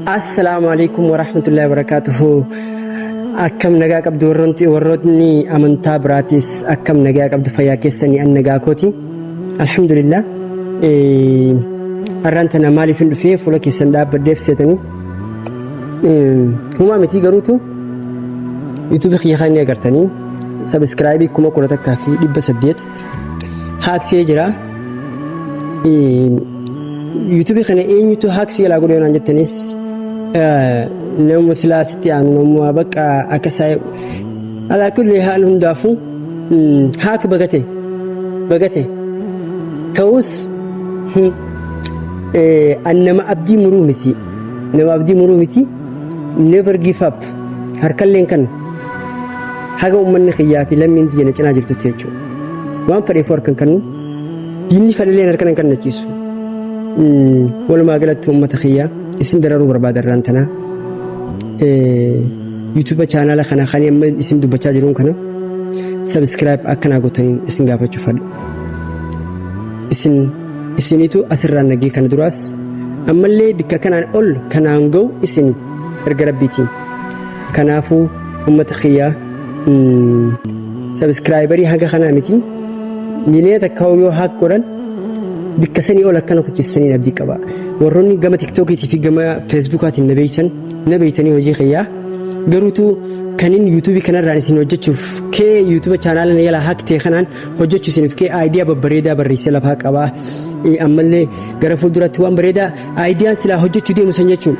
Assalaamu alaikum warahmatullahi wabarakatuhu. Akkam nagaa qabdu warroonni warrootni amantaa biraatis akkam nagaa qabdu fayyaa keessanii an nagaa kooti. Alhamdulillah. Har'aan tana maaliif hin dhufee fuula keessan dhaabbadheef seetanii. Humaa mitii garuutu YouTube kiyya kan inni agartanii sabiskiraayibii 11,800 haaksee jira. YouTube kana eenyutu haaksii jalaa godhe yoonaan jettanis nama silaa sitti aanu nama bakka akka isaa alaa kulli haal hundaafuu haak bagate bagate ta'us an nama abdii muruu miti nama abdii muruu miti never give up harkalleen kan haga uummanni kiyyaa fi lammiin tiyya na cinaa jirtutti jechuudha waan fedheefuu harkan kannu Diinni fedhelleen harka nan kennachiisu. Walumaa galatti uummata kiyya isin dararuu barbaada irraan tanaa. YouTube chaanaala kana kan amma isin dubbachaa jiruun kana subscribe akkanaa gootaniin isin gaafachuu fadhu. Isin isinitu asirraan nagee kana duraas ammallee bikka kanaan ol kanaan ga'u isini erga rabbiitiin. Kanaafuu uummata kiyya subscriberii haga kanaa miti. Miiliyoona takka yoo haak godhan bikka sanii ol akkana kuchistaniin abdii qaba. Warroonni gama tiktookiitii fi gama feesbuukaatiin na beektan na beektanii hojii kiyyaa garuutu kanin yuutuubii kanarraan isin hojjechuuf kee yuutuuba chaanaala na jalaa haak ta'e kanaan hojjechuu isiniif kee aayidiyaa babbareedaa barreessee lafaa qabaa. Ammallee gara fuulduratti waan bareedaa aayidiyaan silaa hojjechuu deemu san jechuun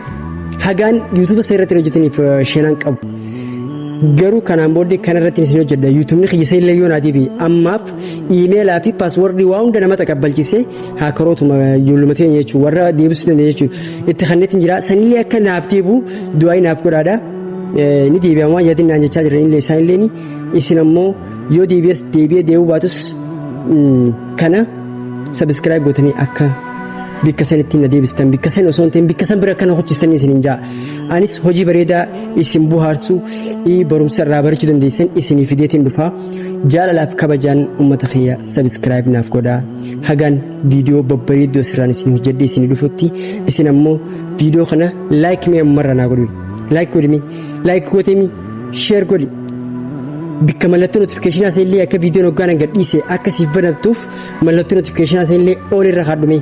hagaan yuutuuba isa irratti hojjetaniif sheenaan qabu. Garuu kanaan booddee kana irratti isin hojjedha. Yuutuubni kiyya isa illee yoo naa deebi'e ammaaf iimeelaa fi paaswordii waa hunda nama taqabbalchisee haakarootuma ijoolluma teenya jechuudha. Warra deebisuu danda'e jechuudha. Itti kanneetiin jira. Sanillee akka naaf deebi'u du'aa naaf godhaadha. Ni deebi'a waan yaadin naan jechaa jiran illee isaan illee isin ammoo yoo deebi'es deebi'ee deebi'uu baatus kana sabiskiraayib gootanii akka bikka sanitti na deebistan bikka san osoo hin ta'in bikka san bira akkana hojjetan isiniin ja'a. Anis hojii bareedaa isin bohaarsu barumsa irraa barachuu dandeessan isinii fideetiin dhufa. Jaalalaaf kabajaan uummata kiyya sabiskiraayib naaf godhaa. Hagaan viidiyoo babbareedduu asirraan isin hojjedhee isinii dhufutti isin ammoo viidiyoo kana laayik mee ammarra naa godhi. Laayik godhimi laayik gootemi sheer godhi. Bikka mallattoo notifikashinaa isa illee akka viidiyoon hoggaan gadhiise akka siif banamtuuf mallattoo notifikashinaa isa illee ol irra kaadhume.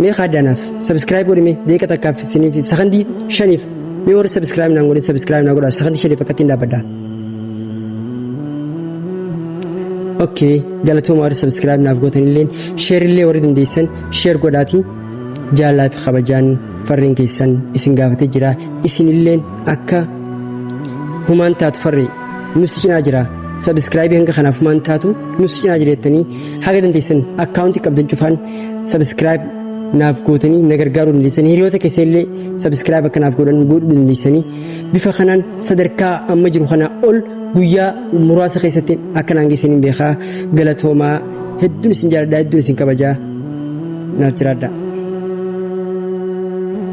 Mee kaaddaanaaf subscribe godhi mee daqiiqa takkaaf isiniif sakandii shaniif mee warri subscribe naan godhin subscribe naa godhaa sakandii shaniif akkattiin dhaabbadha. Okay galatooma warri subscribe naaf gootan illeen share illee warri dandeessan share godhaati jaalaa fi kabajaan farreen keessan isin gaafatee jira isin illeen akka humaan taatu farree nus cinaa jira subscribe hanga kanaaf humaan taatu nus cinaa jira jettanii haga dandeessan akkaawuntii qabdan cufaan subscribe naaf gootanii na gargaaruu dandeessanii hiriyoota keessa illee subscribe akka naaf godhan godhuu dandeessanii bifa kanaan sadarkaa amma jiru kanaa ol guyyaa muraasa keessatti akka naan geessaniin beekaa galatoomaa hedduun isin jaaladhaa hedduun isin kabajaa naaf jiraadhaa.